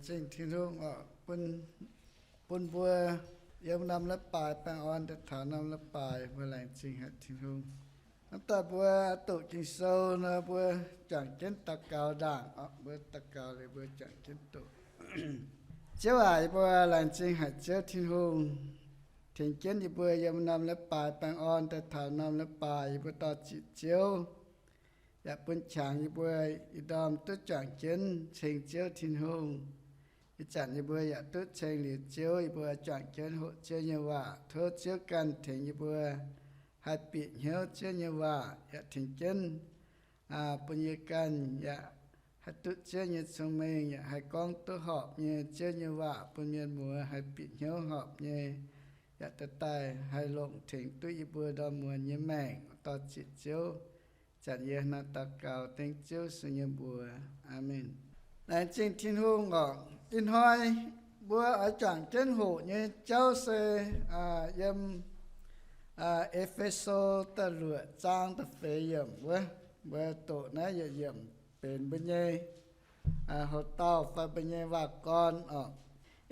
Zingh Tin-Hungh oc, bun, bun mbuo yiem norm leiz-baaix baengh orn daaih taux norm leiz-baaix, mbuo laengz zingh haic Tin-Hungh. Hnamv daaih mbuo doqc Ging-Sou nor, mbuo juangc jienv daux gaux ndaangc oc. Mbuo daux gaux liuz mbuo juangc jienv doqc. Ziouv aac, yie mbuo laengz zingh haic Ziouv Tin-Hungh, tengx jienv yie mbuo yiem norm leiz-baaix baengh orn daaih taux norm leiz-baaix, yie mbuo dorh ziqc Ziouv, yaac bun qangx yie mbuo ih ndorm duqv juangc jienv ceng Ziouv Tin-Hungh. Ih zanc yie mbuo yaac duqv ceng liuz Ziouv, yie mbuo juangc jienv hoqc Ziouv nyei waac. Tov Ziouv ganh tengx yie mbuo haih bieqc hnyouv Ziouv nyei waac, yaac tengx jienv bun yie ganh yaac haih duqv Ziouv nyei cong-mengh, yaac haih gorngv duqv horpc nyei Ziouv nyei waac bun mienh muoz haih bieqc hnyouv horpc nyei, yaac daaih daaih haih longc tengx duqv yie mbuo ndorm muonz nyei maengc. Dorh ziqc Ziouv. Zanc yie nor daux gaux dengv Ziouv Yesu nyei mbuox. Aamen. Laengz zingh Tin-Hungh oc. Ih hnoi mbuo oix juangc jienv hoqc nyei jauv se yiem E^fe^so da'luoqc zaang da'feix yiemc wuov. Mbuo doqc naaiv yietc yiemc benx mbuo nyei houx-dauh fai mbuo nyei waac-gorn oc.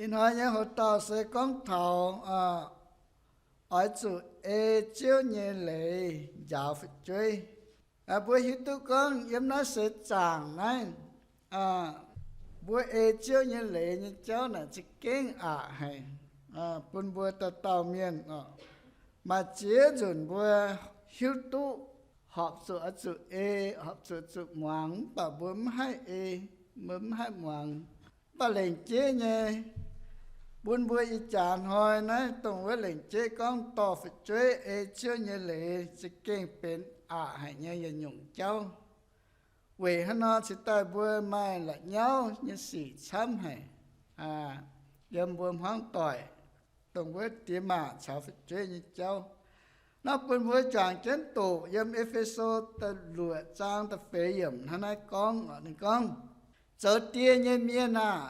Ih hnoi nyei houx-dauh se gorngv taux oix zuqc ei Ziouv nyei leiz njaaux fu'jueiv. Mbuo hiuv duqv gorngv yiem naaiv seix zaangc naaiv, mbuo ei Ziouv nyei leiz nyei jauv naaic za'gengh aqc haic bun mbuo dauh dauh mienh oc. Maaih ziex nzunc mbuo hiuv duqv horpc zuqc oix zuqc ei, horpc zuqc zuqc muangx, mv baac mbuo mv haih ei, mbuo mv haih muangx. Mv baac lengc jeiv nyei, bun mbuo ih jaax hnoi naaiv dongh wuov lengc jeiv gorngv dorh fu'jueiv ei Ziouv nyei leiz za'gengh benx aqc haic nyei yietc nyungc jauv. Weic haaix nor cingx daaih mbuo maaih la'nyauv nyei sic camv haic yiem mbuo hmuangv doic, dongh wuov diex maac caux fu'jueiv nyei jauv. Nor bun mbuo juangc jienv doqc yiem E^fe^so da'luoqc zaang da'feix yiemc hnangv naaiv gorngv, ninh gorngv, Zoux die nyei mienh aah!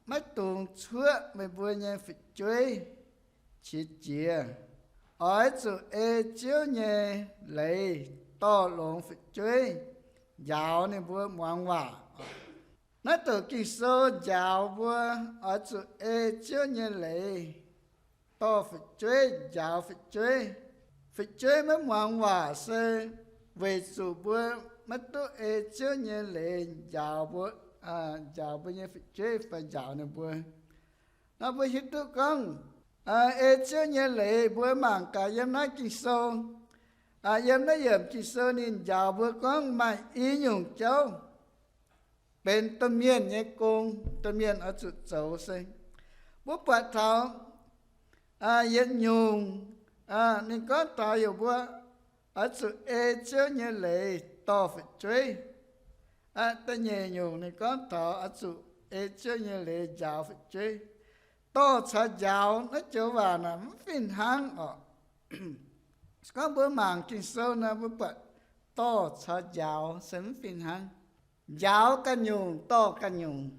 Maiv dungx cuoqv meih mbuo nyei fu'jueiv qiex jiez. Oix zuqc ei Ziouv nyei leiz dorh longx fu'jueiv, njaaux ninh mbuo muangx waac. Naaiv douc Ging-Sou njaaux mbuo oix zuqc ei Ziouv nyei leiz dorh fu'jueiv, njaaux fu'jueiv. Fu'jueiv maiv muangx waac se weic zuqc mbuo maiv duqv ei Ziouv nyei leiz njaaux mbuo, njaaux mbuo nyei fu'jueiv fai njaaux ninh mbuo. Nor mbuo hiuv duqv gorngv ei Ziouv nyei leiz, mbuo mangc gaax yiem naaiv Ging-Sou, yiem naaiv yiemc Ging-Sou ninh njaaux mbuo gorngv maaih i nyungc jauv benx domh mienh nyei gong, domh mienh oix zuqc zoux se. Mbuo buatc taux yietc nyungc, ninh gorngv taux yaac mbuo oix zuqc ei Ziouv nyei leiz dorh fu'jueiv. Da'nyeic nyungc ninh gorngv taux oix zuqc ei Ziouv nyei leiz njaaux fu'jueiv. Dorh caux njaaux naaiv joux waac naaic mv fih hnangv oc. Se gorngv mbuo mangc Ging-Sou nor, mbuo buatc dorh caux njaaux se mv fih hnangv. Njaaux ganh nyungc, dorh ganh nyungc.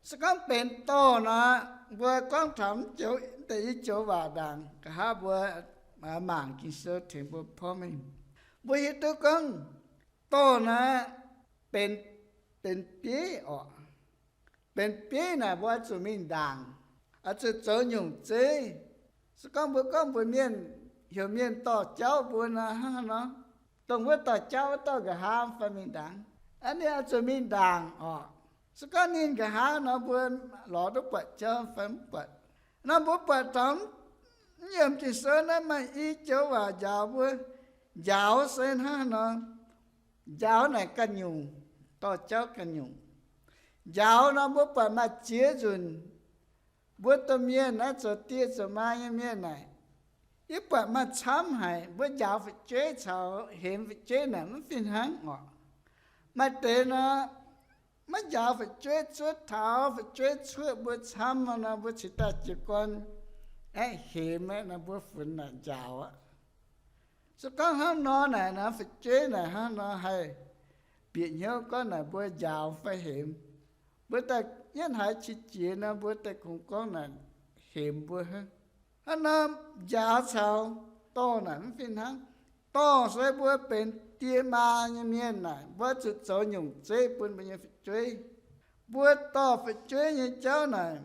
Se gorngv benx dorh nor, mbuo gorngv taux mv joux, mv deix i joux waac ndaangc, nqa'haav mbuo mangc Ging-Sou tengx mbuo porv mengh. Mbuo hiuv duqv gorngv dorh naaiv benx, benx bieiv oc. Benx bieiv naaic mbuo oix zuqc mingh ndaangc, oix zuqc zoux nyungc zeiv. Se gorngv mbuo gorngv mbuox mienh, heuc mienh dorh jauv mbuo nor, hnangv haaix nor, dongh wuov dorh jauv wuov dorh nqa'haav fai mingh ndaangc? Aa, ninh oix zuqc mingh ndaangc oc. Se gorngv ninh nqa'haav nor, mbuo lorz duqv buatc jauv fai mv buatc? Nor mbuo buatc taux mv yiemc Ging-Sou naaiv maaih i joux waac njaaux mbuo. Njaaux se hnangv haaix nor? Njaaux naaic ganh nyungc, dorh jauv ganh nyungc. Njaaux nor mbuo buatc maaih ziex nzunc, mbuo domh mienh naaiv zoux die zoux maa nyei mienh naaic, yie buatc maaih camv haic, mbuo njaaux fu'jueiv caux hemx fu'jueiv naaic mv fih hnangv oc. Maaih deix nor, maiv njaaux fu'jueiv, zuov taux fu'jueiv cuoqv mbuo camv nor, mbuo cingx daaih jiez gorn aeqv, hemx aeqv, nor mbuo funx naaic njaaux aqv. Se gorngv hnangv nor naaic nor, fu'jueiv naaic hnangv nor haih bieqc hnyouv gorngv naaic mbuo njaaux fai hemx. Mbuo daaih yietv haiz qiex jiez nor, mbuo daaih kungx gorngv naaic hemx mbuo hnangv. Hnangv nor, njaaux caux dorh naaic mv fih hnangv. Dorh se mbuo benx die maa nyei mienh naaic, mbuo zuqc zoux nyungc zeiv bun mbuo nyei fu'jueiv. Mbuo dorh fu'jueiv nyei jauv naaic,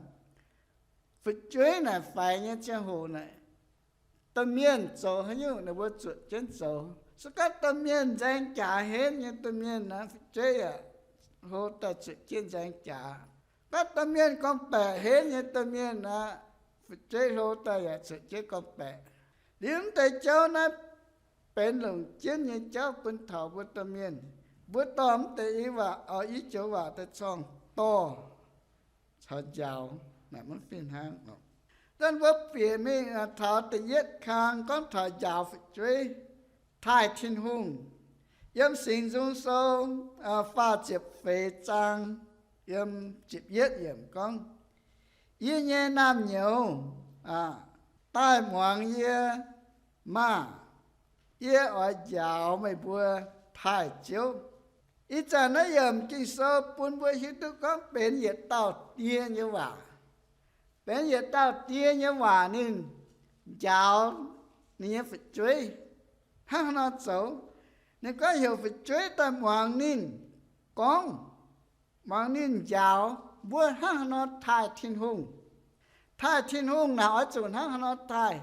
fu'jueiv naaic faix nyei ziangh hoc naaic, domh mienh zoux haaix nyungc ninh mbuo zuotc jienv zoux. Se gorngv domh mienh nzaeng jaax henv nyei domh mienh naaic, fu'jueiv yaac hlo daaih zuotc jienv nzaeng jaax. Gorngv domh mienh gorngv-baeqc henv nyei domh mienh naaic, fu'jueiv hlo daaih yaac zuotc jienv gorngv-baeqc. Liuz mv deix jauv naaiv benx longc jienv nyei jauv bun taux mbuo domh mienh. Mbuo dorh mv deix i waac, i joux waac daaih corng dorh caux njaaux, naaic maiv fih hnangv. Dongh mbuo bieqc mingh taux da'yietv kang gorngv taux njaaux fu'jueiv taaih Tin-Hungh. Yiem Singx Nzung Sou faah ziepc feix zaang, yiem ziepc yietv yiemc gorngv, Yie nyei naamh nyouz, daaih muangx yie maah! Yie oix njaaux meih mbuo taaih Ziouv. Ih zanc naaiv yiemc Ging-Sou bun mbuo hiuv duqv gorngv benx yietc dauh die nyei waac. Benx yietc dauh die nyei waac ninh njaaux ninh nyei fu'jueiv hnangv haaix nor zoux. Ninh gorngv heuc fu'jueiv daaih muangx ninh gorngv, muangx ninh njaaux mbuo hnangv haaix nor taaih Tin-Hungh. Taaih Tin-Hungh naaic oix zuqc hnangv haaix nor taaih.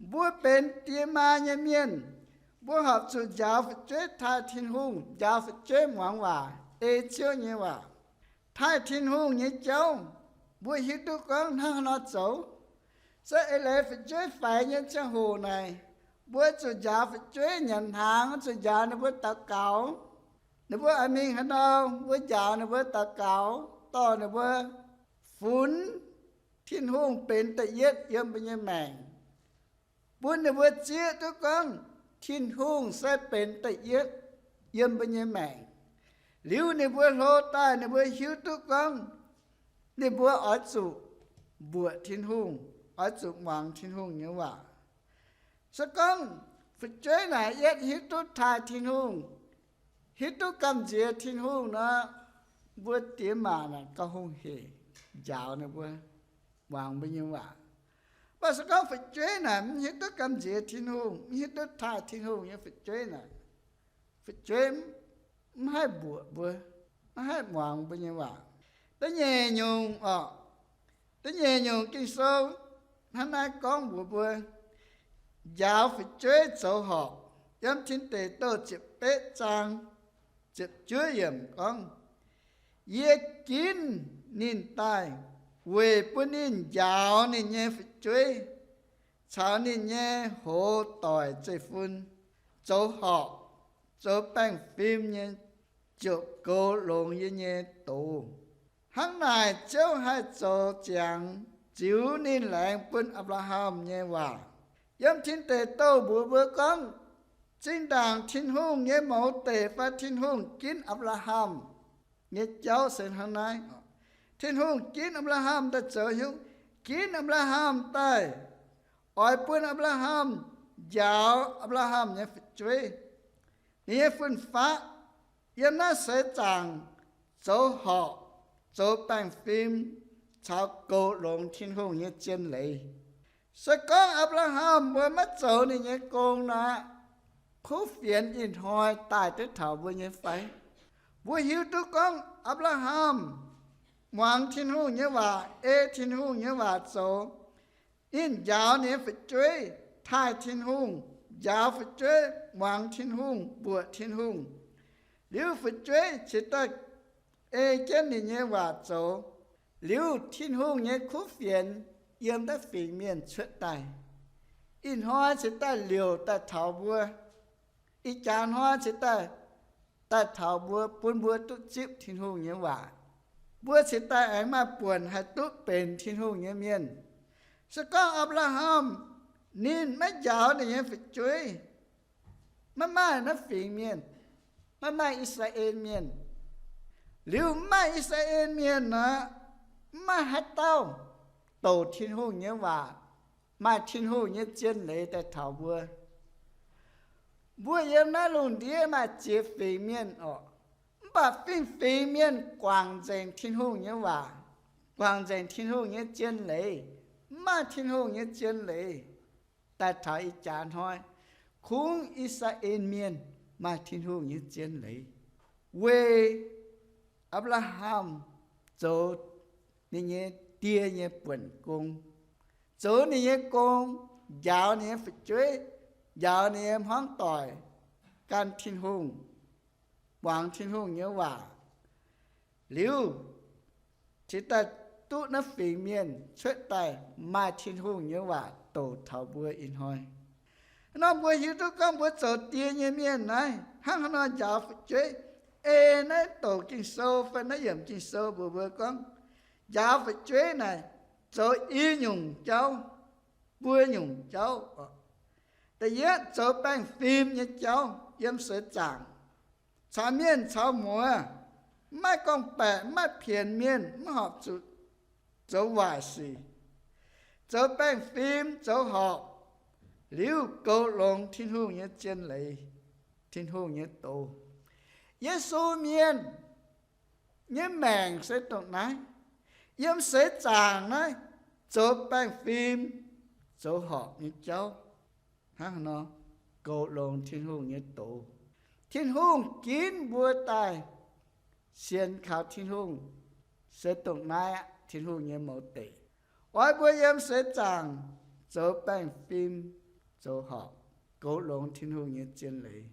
Mbuo benx die maa nyei mienh, mbuo horpc zuqc njaaux fu'jueiv taaih Tin-Hungh, njaaux fu'jueiv muangx waac, ei Ziouv nyei waac. Taaih Tin-Hungh nyei jauv, mbuo hiuv duqv gorngv hnangv haaix nor zoux. Se eix leiz fu'jueiv faix nyei ziangh hoc naaic, mbuo zuqc njaaux fu'jueiv nyanc hnaangx, zuqc njaaux ninh mbuo daux gaux. Ninh mbuo oix mingh haaix nor, mbuo njaaux ninh mbuo daux gaux, dorh ninh mbuo funx Tin-Hungh benx da'yietv yiem mbuo nyei maengc, bun ninh mbuo zieqv duqv gorngv Tin-Hungh se benx da'yietv yiem mbuo nyei maengc. Liuz ninh mbuo hlo daaih ninh mbuo hiuv duqv gorngv ninh mbuo oix zuqc mbuoqc Tin-Hungh, oix zuqc muangx Tin-Hungh nyei waac. Se gorngv fu'jueiv naaic yietv hiuv duqv taaih Tin-Hungh, hiuv duqv gamh nziex Tin-Hungh nor, mbuo diex maac naaic gauh hungh hec njaaux ninh mbuo, muangx mbuo nyei waac. Mv baac se gorngv fu'jueiv naaic mv hiuv duqv gamh nziex Tin-Hungh, mv hiuv duqv taaih Tin-Hungh nyei fu'jueiv naaic, fu'jueiv mv haih mbuoqc mbuo, mv haih muangx mbuo nyei waac. Da'nyeic nyungc orqc, da'nyeic nyungc Ging-Sou hnangv naaiv gorngv mbuox mbuo, njaaux fu'jueiv zoux horpc. Yiem Tin Deic Douh ziepc betv zaang ziepc juov yiemc gorngv, Yie ginv ninh daaih weic bun ninh njaaux ninh nyei fu'jueiv caux ninh nyei hoz doic zeiv-fun zoux horpc, zoux baengh fim nyei ziouc goux longx yie nyei doz. Hnangv naaic Ziouv haih zoux ziangx ziux ninh laengz bun Apc^laa^ham nyei waac. Yiem Tin Deic Douh mbuox mbuo gorngv, zinh ndaangc Tin-Hungh nyei mouz deic fai Tin-Hungh ginv Apc^laa^ham nyei jauv se hnangv naaiv. Tin-Hungh ginv Apc^laa^ham daaih zoux hnyouv, ginv Apc^laa^ham daaih oix bun Apc^laa^ham njaaux Apc^laa^ham nyei fu'jueiv, ninh nyei fun-faqv, yiem naaiv seix zaangc zoux horpc, zoux baengh fim, caux goux longx Tin-Hungh nyei zien leiz. Se gorngv Apc^laa^ham mbuo maiv zoux ninh nyei gong nor, kuv fienx ih hnoi daaih duqv taux mbuo nyei fai? Mbuo hiuv duqv gorngv Apc^laa^ham muangx Tin-Hungh nyei waac, ei Tin-Hungh nyei waac zoux. Ninh njaaux ninh nyei fu'jueiv taaih Tin-Hungh, njaaux fu'jueiv muangx Tin-Hungh, mbuoqc Tin-Hungh. Liuz fu'jueiv cingx daaih ei jienv ninh nyei waac zoux. Liuz Tin-Hungh nyei kuv fienx yiem da'fingx mienh cuotv daaih. Ih hnoi cingx daaih liouc daaih taux mbuo. Ih jaax hnoi cingx daaih, daaih taux mbuo, bun mbuo duqv zipv Tin-Hungh nyei waac. Mbuo cingx daaih aengx maaih buonc haih duqv benx Tin-Hungh nyei mienh. Se gorngv Apc^laa^ham ninh maiv njaaux ninh nyei fu'jueiv, maiv maaih naaiv fingx mienh, maiv maaih I^saa^laa^en Mienh, liuz maiv maaih I^saa^laa^en Mienh nor, maiv maaih haaix dauh douc Tin-Hungh nyei waac, maaih Tin-Hungh nyei zien leiz daaih taux mbuo. Mbuo yiem naaiv lungh ndiev maaih ziex fingx mienh orqc, mv baac fingx-fingx mienh guangc nzengc Tin-Hungh nyei waac, guangc nzengc Tin-Hungh nyei zien leiz. Mv maaih Tin-Hungh nyei zien leiz daaih taux ih jaax hnoi. Kungx I^saa^laa^en Mienh maaih Tin-Hungh nyei zien leiz, weic Apc^laa^ham zoux ninh nyei die nyei buonc gong, zoux ninh nyei gong, njaaux ninh nyei fu'jueiv, njaaux ninh nyei hmuangv doic gan Tin-Hungh, muangx Tin-Hungh nyei waac, liuz cingx daaih duqv naaiv fingx mienh cuotv daaih maaih Tin-Hungh nyei waac douc taux mbuo ih hnoi. Hnangv nor mbuo hiuv duqv gorngv mbuo zoux die nyei mienh naaiv hnangv haaix nor njaaux fu'jueiv. Ei naaiv douc Ging-Sou fai naaiv yiemc Ging-Sou mbuox mbuo gorngv, njaaux fu'jueiv naaic zoux i nyungc jauv, buo nyungc jauv. Da'yietv zoux baengh fim nyei jauv yiem seix zaangc, caux mienh caux muoz, maiv maaih gorngv-baeqc, maiv maaih pienx mienh, maiv horpc zuqc zoux waaic sic, zoux baengh fim zoux horpc, liuz goux longx Tin-Hungh nyei zien leiz, Tin-Hungh nyei doz. Yesu mienh nyei maengc se dongh naaiv, yiem seix zaangc naaiv zoux baengh fim, zoux horpc nyei jauv, hnangv haaix nor goux longx Tin-Hungh nyei doz. Tin-Hungh ginv mbuo daaih sienx kaux Tin-Hungh se dongh naaiv aqv, Tin-Hungh nyei mouz deic. Oix mbuo yiem seix zaangc zoux baengh fim, zoux horpc, goux longx Tin-Hungh nyei zien leiz.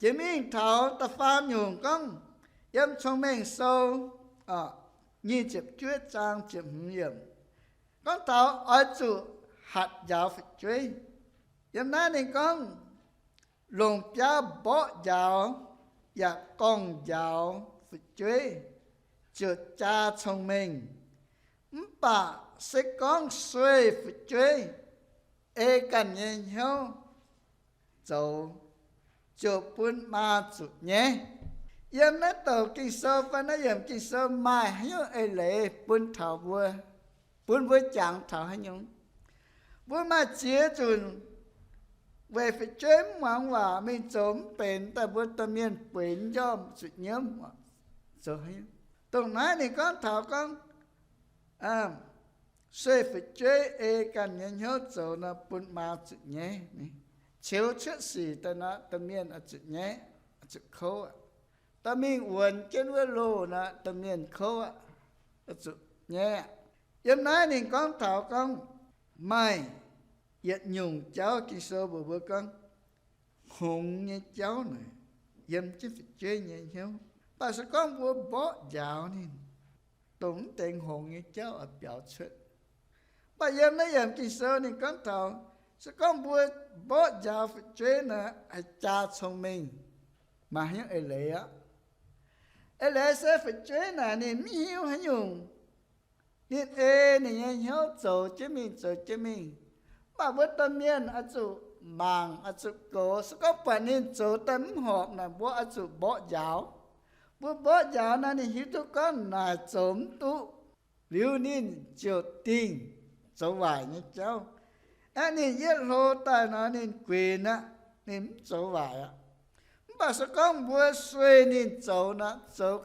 Jiex mingh taux da'faam nyungc gorngv, yiem Cong-Mengh Sou nyic ziepc juov zaang ziepc hmz yiemc, gorngv taux oix zuqc hatc njaaux fu'jueiv. Yiem naaiv ninh gorngv, longc biauv mborqv njaaux yaac gorngv-njaaux fu'jueiv ziouc jaa cong-mengh. Mv baac se gorngv sueih fu'jueiv, ei ganh nyei hnyouv zoux, ziouc bun maa zuqc nyaiv. Yiem naaiv douc Ging-Sou fai naaiv yiemc Ging-Sou maaih haaix nyungc eix leiz bun taux mbuo, bun mbuo jangx taux haaix nyungc? Mbuo maaih ziex nzunc weic fu'jueiv mv muangx waac mingh zoux mv benx daaih, mbuo domh mienh bueix njormh zuqc nyiemv. Zoux, dongh naaiv ninh gorngv taux gorngv, sueih fu'jueiv ei ganh nyei hnyouv zoux nor bun maa zuqc nyaiv. Ceux cuotv sic daaih nor domh mienh oix zuqc nyaiv, oix zuqc kouv aqv. Dorh mingh wuonx jienv wuov loh nor domh mienh kouv aqv, oix zuqc nyaiv aqv. Yiem naaiv ninh gorngv taux gorngv maaih yietc nyungc jauv Ging-Sou mbuox mbuo gorngv hngongx nyei jauv naaic yiem jienv fu'jueiv nyei hnyouv. Mv baac se gorngv mbuo mborqv njaaux ninh, dongh mv deix hngongx nyei jauv oix biaux cuotv. Mv baac yiem naaiv yiemc Ging-Sou ninh gorngv taux, se gorngv mbuo mborqv njaaux fu'jueiv naaic haih jaa cong-mengh, maaih haaix nyungc eix leiz aqv? Eix leiz se fu'jueiv naaic ninh mv hiuv haaix nyungc. Ninh ei ninh nyei hnyouv zoux jienv mingh, zoux jienv mingh. Mv baac mbuo domh mienh oix zuqc mangc, oix zuqc goux. Se gorngv buatc ninh zoux daaih mv horpc naaic, mbuo oix zuqc mborqv njaaux. Mbuo mborqv njaaux naaic ninh hiuv duqv gorngv naaic zoux mv duqv, liuz ninh ziouc dingh zoux waaic nyei jauv. Aeqv, ninh yietv hlo daaih nor ninh guenx aqv, ninh mv zoux waaic aqv. Mv baac se gorngv mbuo sueih ninh zoux nor, zoux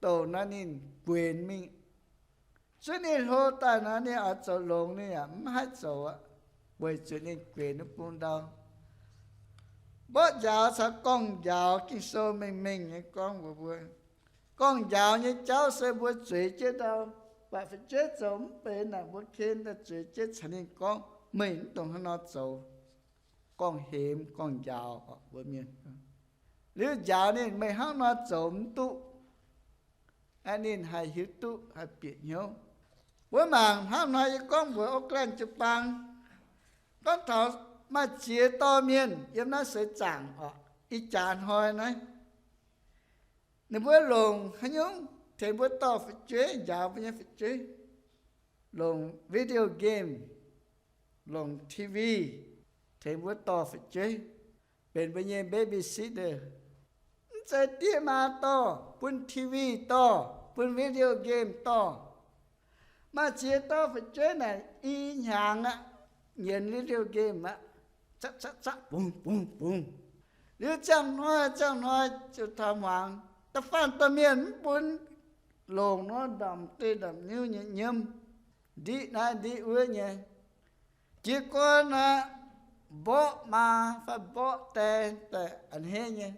douc nor ninh guenx mingh. Zuov ninh hlo daaih nor ninh oix zoux longx ninh yaac mv haih zoux aqv, weic zuqc ninh guenx wuov bung ndau. Mborqv njaaux caux gorngv-njaaux, Ging-Sou mengh mengh nyei gorngv mbuox mbuo, gorngv-njaaux nyei jauv se mbuo zueiz jienv ndau. Mv baac fu'jueiv zoux mv benx naaic, mbuo ken daaih zueiz jienv caux ninh gorngv, meih mv dongh hnangv nor zoux. Gorngv-hemx gorngv-njaaux mbuo mienh. Liuz njaaux ninh, meih hnangv nor zoux mv duqv. Aeqv, ninh haih hiuv duqv, haih bieqc hnyouv. Mbuo mangc hnangv nor yie gorngv mbuox Oakland jiu-baang, gorngv taux maaih ziex dorh mienh yiem naaiv seix zaangc oc, ih jaax hnoi naaiv, ninh mbuo longc haaix nyungc tengx mbuo dorh fu'jueiv, njaaux mbuo nyei fu'jueiv? Longc video game, longc T V tengx mbuo dorh fu'jueiv, benx mbuo nyei babysitter. Mv zeiz diev maa dorh, bun T V dorh, bun video game dorh. Maaih ziex dorh fu'jueiv naaic i hnyangx aqv, nyienz video game aqv, zaqv zaqv zaqv, bungx bungx bungx. Liuz ziangh hnoi ziangh hnoi ziouc taux hmuangx, da'faanh domh mienh mv bun longc nor ndamc deix ndamc niuv nyei nyiemv, ndiqv naaiv ndiqv wuov nyei. Jiez gorn aqv, mborqv maa fai mborqv die daaih a'hneiv nyei.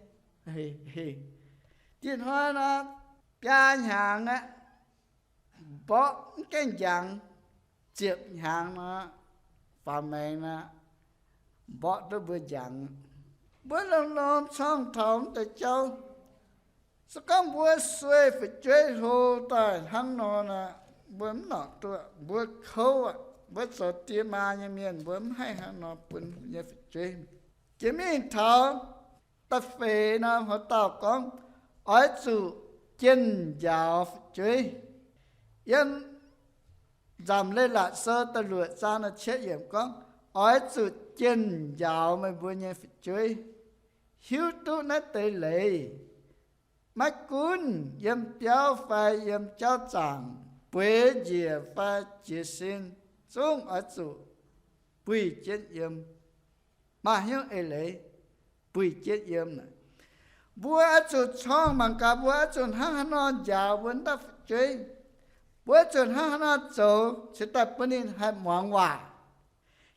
Dieh hnoi nor, biaa hnyangx aqv, mborqv mv gaengh njangx, ziepc hnyangx nor, faaux maengx nor, mborqv duqv mbuo njangx. Mbuo lomh lomh corngh taux mv deix jauv. Se gorngv mbuo sueih fu'jueiv hlo daaih hnangv nor nor, mbuo mv norqc duqv, mbuo kouv aqv. Mbuo zoux die maa nyei mienh, mbuo mv haih hnangv nor bun nyei fu'jueiv. Jiex mingh taux da'feix nor, haaix dauh gorngv oix zuqc jienh njaaux fu'jueiv. Yiem Nzamc Leiz-Latc Sou da'luoqc zaang da'cietv yiemc gorngv, oix zuqc jienh njaaux meih mbuo nyei fu'jueiv, hiuv duqv naaiv deix leiz. Maiv gunv yiem biauv fai yiem jauv zaangc, bueix njiec fai jiez sin, zungv oix zuqc buih jienv yiem. Maaih hnyouv eix leiz buih jienv yiem naaic. Mbuo oix zuqc corngh mangc gaax, mbuo oix zuqc hnangv haaix nor njaaux mbuo dauh fu'jueiv. Mbuo oix zuqc hnangv haaix nor zoux cingx daaih bun ninh haih muangx waac.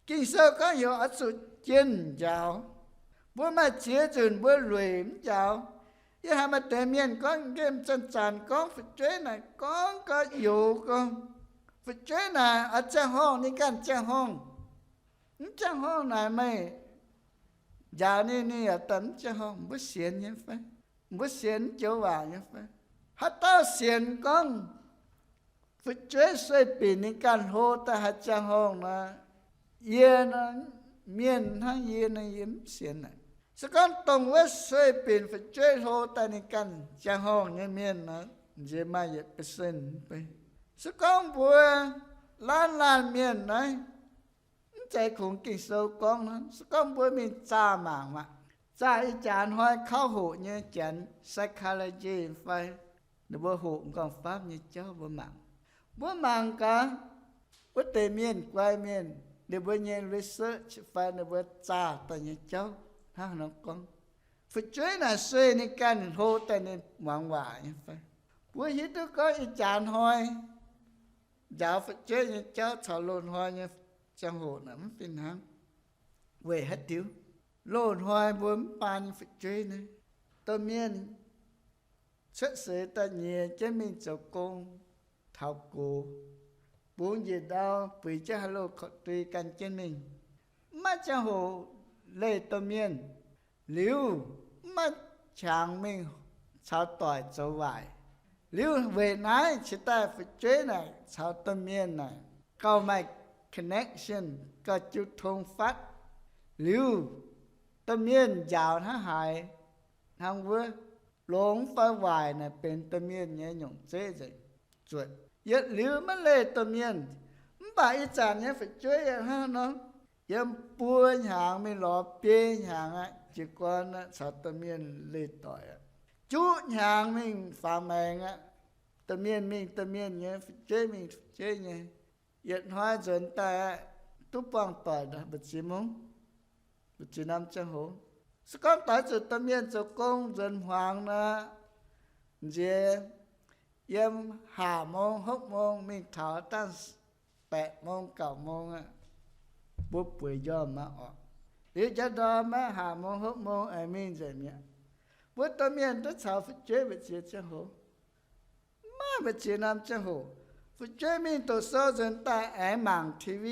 Ging-Sou gorngv heuc oix zuqc jienh njaaux. Mbuo maaih ziex nzunc mbuo lueic mv njaaux. Yie haiz maaih deix mienh gorngv nqemh zanc-zanc gorngv fu'jueiv naaic gorngv gau youx gorngv, fu'jueiv naaic oix ziangh horngh ninh ganh ziangh horngh. Mv ziangh horngh naaic meih njaaux ninh, ninh yaac daaih mv ziangh horngh. Mbuo sienx nyei fai? Mbuo sienx mv joux waac nyei fai? Haaix dauh sienx gorngv fu'jueiv sueih binc ninh ganh hlo daaih haih ziangh horngh nor, yie nor, mienh hnangv yie nor, yie mv sienx naaic. Se gorngv dongh wuov sueih binc fu'jueiv hlo daaih ninh ganh ziangh horngh nyei mienh nor, nziex maaih yietc percent mv bei. Se gorngv mbuo laanh laanh mienh naaiv, mv zeiz kungx Ging-Sou gorngv nor, se gorngv mbuo mingh zaah mangc maah, zaah ih jaax hnoi kauv hoqc nyei janx psychology fai ninh mbuo hoqc m'nqorngv-famv nyei jauv mbuo mangc. Mbuo mangc gaax, wuov deix mienh guai mienh ninh mbuo nyei research fai ninh mbuo zaah daaih nyei jauv hnangv haaix nor gorngv, fu'jueiv naaic sueih ninh ganh hlo daaih ninh muangx waac nyei fai? Mbuo hiuv duqv gorngv ih jaax hnoi njaaux fu'jueiv nyei jauv caux loz-hnoi nyei ziangh hoc naaic mv fih hnangv. Weic haaix diuc? Loz-hnoi mbuo mv baan nyei fu'jueiv naaiv, domh mienh cuotv seix daaih nyiex jienv mingh zoux gong, taux gox, bungx njiec ndau, buix jienv haaix loz korv-dui gan jienv mingh. Mv maaih ziangh hoc leih domh mienh. Liuz, mv maaih qangx mingh caux doic zoux waaic. Liuz weic naaiv cingx daaih fu'jueiv naaic caux domh mienh naaic gauh maaih connection, gauh jiu tong fatv. Liuz, domh mienh njaaux hnangv haaix, hnangv wuov, longx fai waaic naaic benx domh mienh nyei nyungc zeiv nzengc. Zuotc yietc liuz maiv leih domh mienh. Mv baac ih zanc nyei fu'jueiv hnangv nor, yiem buo hnyangx mingh lorz biei hnyangx aqv, jiez gorn aqv, caux domh mienh leih doic aqv. Juqv hnyangx mingh faaux maengx aqv, domh mienh mingh domh mienh nyei, fu'jueiv mingh fu'jueiv nyei. Yietc hnoi nzuonx daaih aqv, duqv buangh doic mbu'ziex mungv, mbu'ziex norm ziangh hoc. Se gorngv doix zuqc domh mienh zoux gong nzuonx hmuangx nor, nziex yiem ห้าโมง หกโมง mingh taux dangh แปดโมง เก้าโมง aqv, mbuo bueix njormh maah orqc. Liuz njang ndorm maah ห้าโมง หกโมง aengx mingh nzengc mi'aqv. Mbuo domh mienh duqv caux fu'jueiv mbu'ziex ziangh hoc. Maiv maaih mbu'ziex norm ziangh hoc. Fu'jueiv mingh doqc sou nzuonx daaih aengx mangc T V,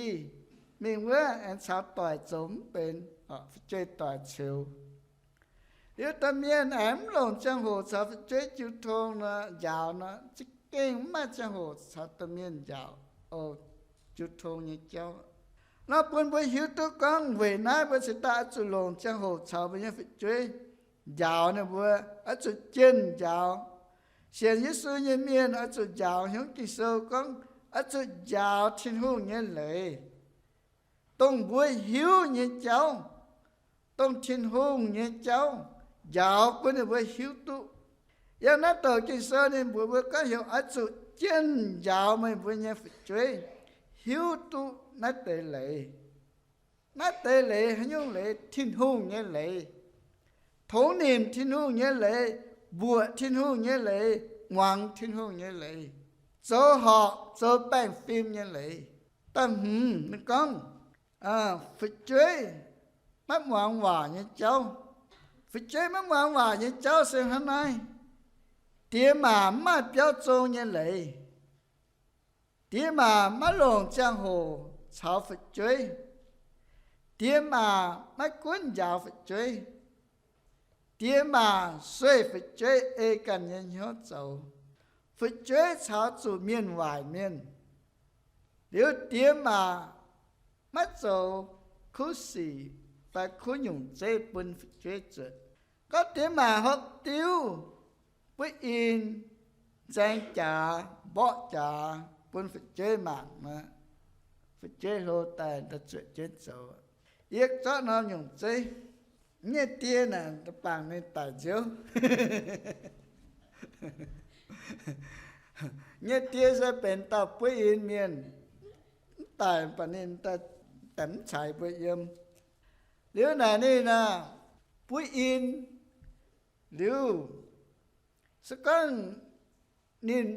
mingh wuov aengx caux doic zoux mv benx, fu'jueiv doic ceux. Liuz domh mienh aengx mv longc ziangh hoc caux fu'jueiv jiu tong nor, njaaux nor, za'gengh mv maaih ziangh hoc caux domh mienh njaaux, o, jiu tong nyei jauv. Nor bun mbuo hiuv duqv gorngv weic naaiv mbuo cingx daaih oix zuqc longc ziangh hoc caux mbuo nyei fu'jueiv njaaux ninh mbuo, oix zuqc jienh njaaux. Sienx Yesu nyei mienh oix zuqc njaaux, hnyouv Ging-Sou gorngv oix zuqc njaaux Tin-Hungh nyei leiz, dongh mbuo hiuv nyei jauv, dongh Tin-Hungh nyei jauv, njaaux bun ninh mbuo hiuv duqv. Yiem naaiv douc Ging-Sou ninh mbuox mbuo gorngv heuc oix zuqc jienh njaaux meih mbuo nyei fu'jueiv hiuv duqv naaiv deix leiz. Naaiv deix leiz haaix nyungc leiz? Tin-Hungh nyei leiz. Tongx nimc Tin-Hungh nyei leiz, mbuoqc Tin-Hungh nyei leiz, muangx Tin-Hungh nyei leiz, zoux horpc zoux baengh fim nyei leiz. Da'hmz ninh gorngv, fu'jueiv maiv muangx waac nyei jauv. Fu'jueiv maiv muangx waac nyei jauv se hnangv naaiv. Diex maac mv maaih biauv zong nyei leiz. Diex maac maiv longc ziangh hoc caux fu'jueiv. Diex maac maiv gunv njaaux fu'jueiv. Diex maac sueih fu'jueiv ei ganh nyei hnyouv zoux. Fu'jueiv caux zuqc mienh waaic mienh. Liuz diex maac maiv zoux kuv sic fai kuv nyungc zeiv bun fu'jueiv zuotc. Gorngv diex maac hopv diuv, buov in, nzaeng jaax, mborqv jaax bun fu'jueiv mangc nor, fu'jueiv hlo daaih, daaih zuotc jienv zoux. Yie zorqv norm nyungc zeiv, nyei die naaic bangc ninh daic nziouv. Nyei die se benx dauh buov in mienh, mv daic baac ninh daaih mv caux mbuo yiem. Liuz naaic ninh aah, buov in, liuz se gorngv ninh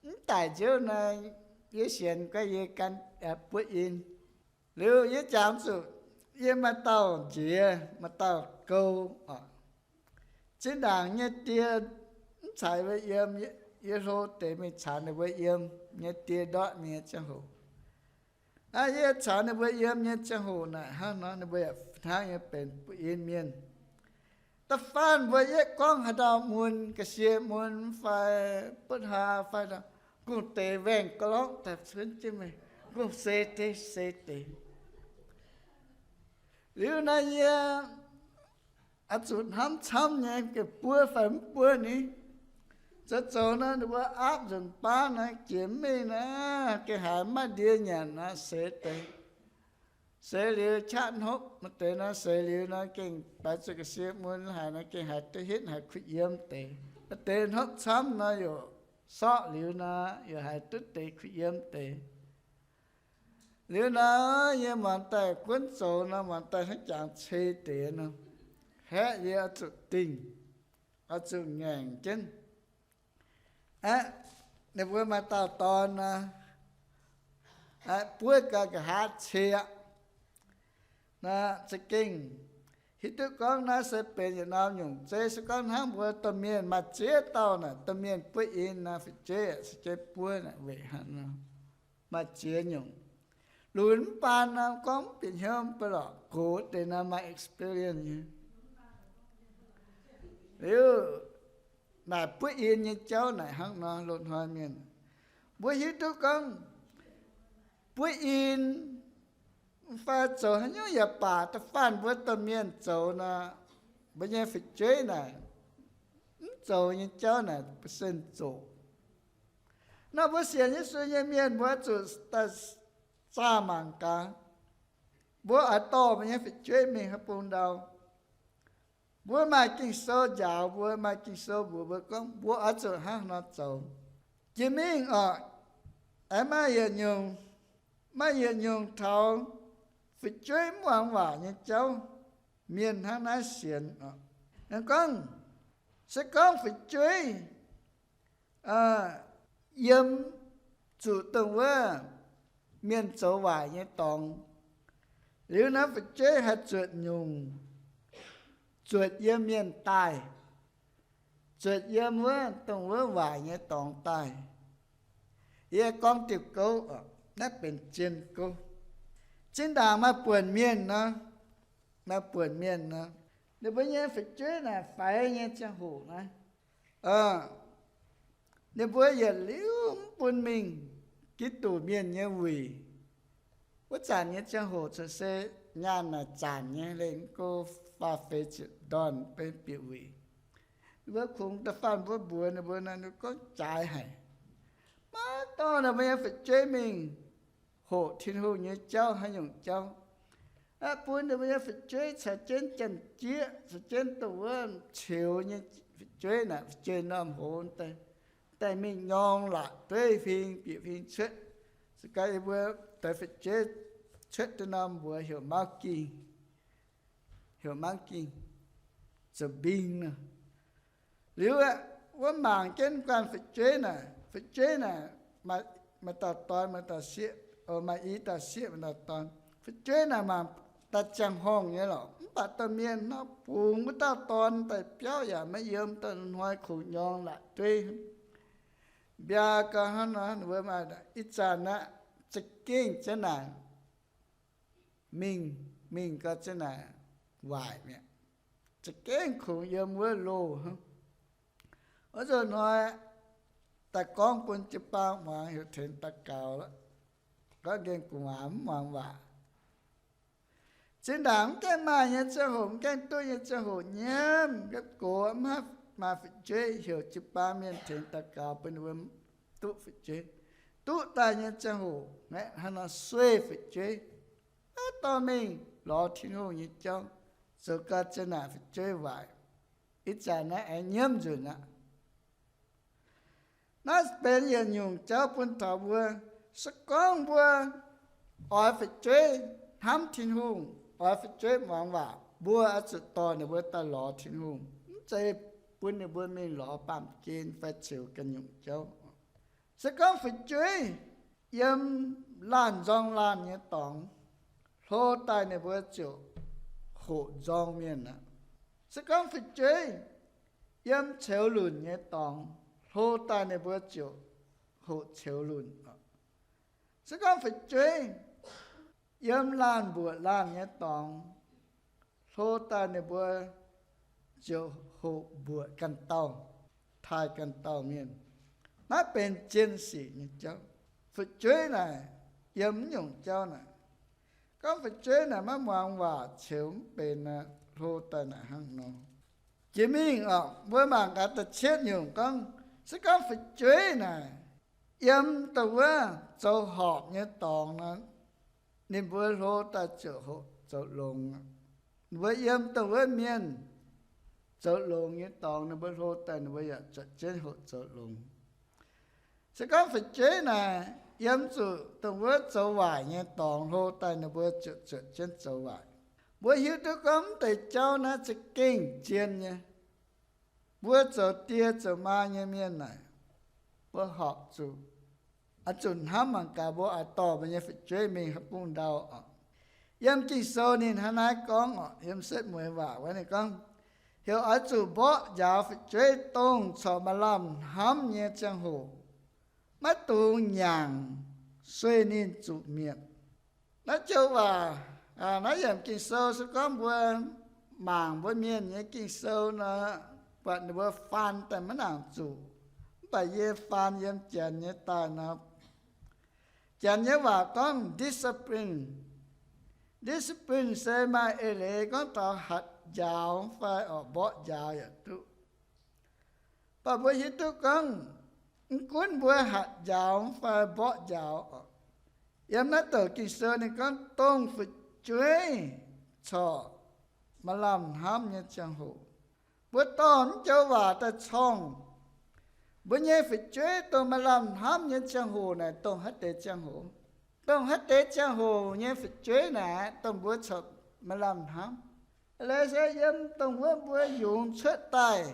mv daic nziouv nor, yie sienx gorngv yie gan buov in. Liuz yie jangx zuqc yie maaih dauh nziex, maaih dauh gouv oc. Zinh ndaangc nyei die mv caux mbuo yiem, yie hlo deix mingh caux ninh mbuo yiem nyei die ndortv nyei ziangh hoc. Aa, yie caux ninh mbuo yiem nyei ziangh hoc naaic hnangv nor ninh mbuo yaac hnangv nyei benx buov in mienh. Da'faanh mbuo yietv gorngv haaix dauh mun, ga'sie mun fai butv haa fai gong-deix waengh ga'lorqv daaih cuotv jienv mingh, gong-seix deix, seix deix. Liuz naaiv yie oix zuqc hnamv camv nyei, gengh buov fai mv buov ni. Zoux zoux nor ninh mbuo aapv nzunc baav nor jiex mingh nor, gengh haiz maiv ndie nyanc nor seix deix. Seix liuz qaqv hnopv, maaih deix nor seix liuz nor gengh baix zuqc ga'sie mun haic nor gengh haiz duqv hitv haiz kuh yiem deix. Maaih deix hnopv camv nor yaac sorqv liuz nor yaac haiz duqv deix kuh yiem deix. Liuz nor yie muangx daaih gunv zoux nor, muangx daaih hnangv jangx cei deix nor, haeqv yie oix zuqc dingh, oix zuqc ngaengc jienv. Aeqv, ninh mbuo maaih dauh dorn nor, aeqv, buov gau nqa'haav cei aqv. Naaiv za'gengh hiuv duqv gorngv naaiv se benx yietc norm nyungc zeiv. Se gorngv hnangv mbuo domh mienh maaih ziex dauh naaic, domh mienh buov in nor, fu'jueiv aeqv, se jienv buov naaic weic hnangv nor, maaih ziex nyungc. Lunx mv baan nor gorngv mv bieqc hnyouv mv baac lorqc, gox deix nor maaih experience nyei. Liuz naaic buov in nyei jauv naaic hnangv nor, loz-hnoi mienh, mbuo hiuv duqv gorngv buov in fai zoux haaix nyungc yaac baac, da'faanh mbuo domh mienh zoux nor, mbuo nyei fu'jueiv naaic mv zoux nyei jauv naaic ba'sen zoqc. Nor mbuo sienx Yesu nyei mienh mbuo zuqc daaih zaah mangc gaax, mbuo oix dorh mbuo nyei fu'jueiv mingh haaix bung ndau. Mbuo maaih Ging-Sou njaaux mbuo, maaih Ging-Sou mbuox mbuo gorngv mbuo oix zuqc hnangv nor zoux. Jiex mingh oc, aengx maaih yietc nyungc, maaih yietc nyungc taux fu'jueiv mv muangx waac nyei jauv, mienh hnangv naaiv sienx oc. Gorngv, se gorngv fu'jueiv yiem zuqc dongh wuov mienh zoux waaic nyei dorngx, liuz naaiv fu'jueiv haih zuotc nyungc, zuotc yiem mienh daaih, zuotc yiem wuov dongh wuov waaic nyei dorngx daaih. Yie gorngv diuh gouv, naaiv benx zien gouv. Zinh ndaangc maaih buonc mienh nor, maaih buonc mienh nor, ninh mbuo nyei fu'jueiv naaic faix nyei ziangh hoc naaiv, ninh mbuo yietc liuz mv bun mingh Giduc mienh nyei wuic. Wuov zanc nyei ziangh hoc corc se nyaanh naaic zanc nyei, lengh mv go faah feix ziepc ndorn benx bieqc wuic. Ninh mbuo kungx da'faanh mbuo mbuox ninh mbuo nor, ninh mbuo gorngv jaaix haic. Maiv dorh ninh mbuo nyei fu'jueiv mingh hoqc Tin-Hungh nyei jauv haaix nyungc jauv. Aqv, bun ninh mbuo nyei fu'jueiv caux jienv janx-jieqv, caux jienv dongh wuov ceux nyei fu'jueiv naaic, fu'jueiv-normh hoz daaih, daaih mingh nyorng laatc dueiv huing bieqc huing cuotv. Se gorngv yie mbuo deix fu'jueiv cuotv duqv norm mbuox heuc mauv ging, heuc mauv ging, zoux mbing nor. Liuz aeqv, wuov mangc jienv guanh fu'jueiv naaic, fu'jueiv naaic maaih dauh dorn, maaih dauh sieqv, maaih i dauh sieqv, maaih dauh dorn. Fu'jueiv naaic mangc daaih ziangh horngh nyei lorqc, mv baac domh mienh nor bungx wuov dauh dorn daaih biauv yaac maiv yiem, daaih hnoi kungx nyorng laatc dueiv. mbiaa gau hnangv nor, ninh mbuo maaih ih zanc aqv, za'gengh jienv naaic mingh, mingh gau jienv naaic waaic mi'aqv. Za'gengh kungx yiem wuov loh hnangv. Wuov nzunc hnoi daaih gorngv bun jiu-baang muangx heuc tengx daux gaux, gorngv nqemh gu'nguaaz mv muangx waac. Zinh ndaangc mv gaengh maaih nyei ziangh hoc, mv gaengh duqv nyei ziangh hoc, nyiemv gapv gox mv haih maaih fu'jueiv, heuc jiu-baang mienh tengx daux gaux bun ninh mbuo duqv fu'jueiv. Duqv daaih nyei ziangh hoc, hnangv nor sueih fu'jueiv, maiv dorh mingh lorz Tin-Hungh nyei jauv, zoux gau jienv naaic fu'jueiv waaic. Ih zanc naaiv aengx nyiemv nzunc aqv. Naaiv benx yietc nyungc jauv bun taux mbuo. Se gorngv mbuo oix fu'jueiv hnamv Tin-Hungh, oix fu'jueiv muangx waac, mbuo oix zuqc dorh ninh mbuo daaih lorz Tin-Hungh, mv zeiz bun ninh mbuo mingh lorz baamh gen fai ceux ganh nyungc jauv. Se gorngv fu'jueiv yiem laanh nzorng laanh nyei dorngx, hlo daaih ninh mbuo ziouc hoqc nzorng mienh aqv. Se gorngv fu'jueiv yiem ceux lunc nyei dorngx, hlo daaih ninh mbuo ziouc hoqc ceux lunc. Se gorngv fu'jueiv yiem laanh mbuoqc laanh nyei dorngx, hlo daaih ninh mbuo ziouc hoqc mbuoqc ganh dauh, taaih ganh dauh mienh. Naaiv benx jien-sic nyei jauv. Fu'jueiv naaic yiem mv nyungc jauv naaic. Gorngv fu'jueiv naaic maiv muangx waac, ceux mv benx, hlo daaih naaic hnangv nor. Jiex mingh oc, mbuo mangc gaax da'cietv nyungc gorngv, se gorngv fu'jueiv naaic yiem dongh wuov zoux horpc nyei dorngx nor, ninh mbuo hlo daaih ziouc hoqc zoux longx. Ninh mbuo yiem dongh wuov mienh zoux longx nyei dorngx, ninh mbuo hlo daaih ninh mbuo yaac zuotc jienv hoqc zoux longx. Se gorngv fu'jueiv naaic yiem zuqc dongh wuov zoux waaic nyei dorngx, hlo daaih ninh mbuo ziouc zuotc jienv zoux waaic. Mbuo hiuv duqv gorngv mv deix jauv naaiv za'gengh zien nyei. Mbuo zoux die zoux maa nyei mienh naaic, mbuo horpc zuqc, oix zuqc hnamv mangc gaax mbuo oix dorh mbuo nyei fu'jueiv mingh haaix bung ndau oc. Yiem Ging-Sou ninh hnangv naaiv gorngv oc, yiem setv mueiz waac wuov ninh gorngv, heuc oix zuqc mborqv njaaux fu'jueiv dongh corc maaih lamh hnamv nyei ziangh hoc, maiv dungx nyanc, sueih ninh zuqc mietc. Naaiv joux waac, naaiv yiemc Ging-Sou se gorngv mbuo mangc mbuo mienh nyei Ging-Sou nor, buatc ninh mbuo faan daaih maiv nangc zuqc. Mv baac yie faan yiem Janx nyei daaih nor, Janx nyei waac gorngv discipline. Discipline se maaih eix leiz gorngv taux hatc njaaux fai oc mborqv njaaux yaac duqv. Mv baac mbuo hiuv duqv gorngv, mv gunv mbuo hatc njaaux fai mborqv njaaux oc, yiem naaiv douc Ging-Sou ninh gorngv dongh fu'jueiv corc maaih lamh hnamv nyei ziangh hoc, mbuo dorh mv joux waac daaih corngh mbuo nyei fu'jueiv dongh maaih lamh hnamv nyei ziangh hoc naaic dongh haaix deix ziangh hoc? Dongh haaix deix ziangh hoc nyei fu'jueiv naaic dongh mbuo corc maaih lamh hnamv? Eix leiz se yiem dongh wuov mbuo yungz cuotv daaih,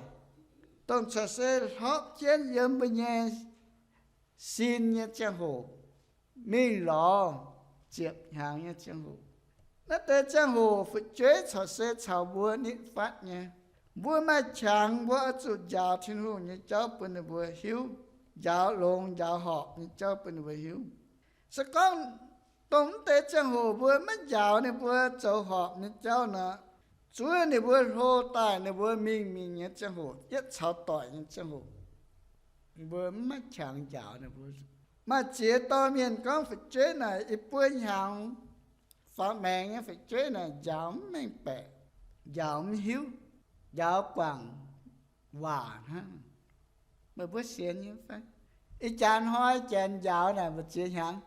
dongh corc se hlorpv jienv yiem mbuo nyei sin nyei ziangh hoc, mingh lorz ziepc hnyangx nyei ziangh hoc. Naaiv deix ziangh hoc fu'jueiv corc se caux mbuo nitv fatv nyei. Mbuo maaih qangx mbuo oix zuqc njaaux Tin-Hungh nyei jauv bun ninh mbuo hiuv, njaaux longx njaaux horpc nyei jauv bun ninh mbuo hiuv. Se gorngv dongh mv deix ziangh hoc mbuo maiv njaaux ninh mbuo zoux horpc nyei jauv nor, zuov ninh mbuo hlo daaih ninh mbuo mingh mingh nyei ziangh hoc, yietv caux doic nyei ziangh hoc, mbuo mv maaih qangx njaaux ninh mbuo. Maaih ziex dorh mienh gorngv fu'jueiv naaic i buo hnyangx faaux maengx nyei fu'jueiv naaic njaaux mv mengh baeqc, njaaux mv hiuv, njaaux guangc waac hnangv. Meih mbuo sienx nyei fai? Ih jaax hnoi janx njaaux naaic mbu'ziex hnyangx.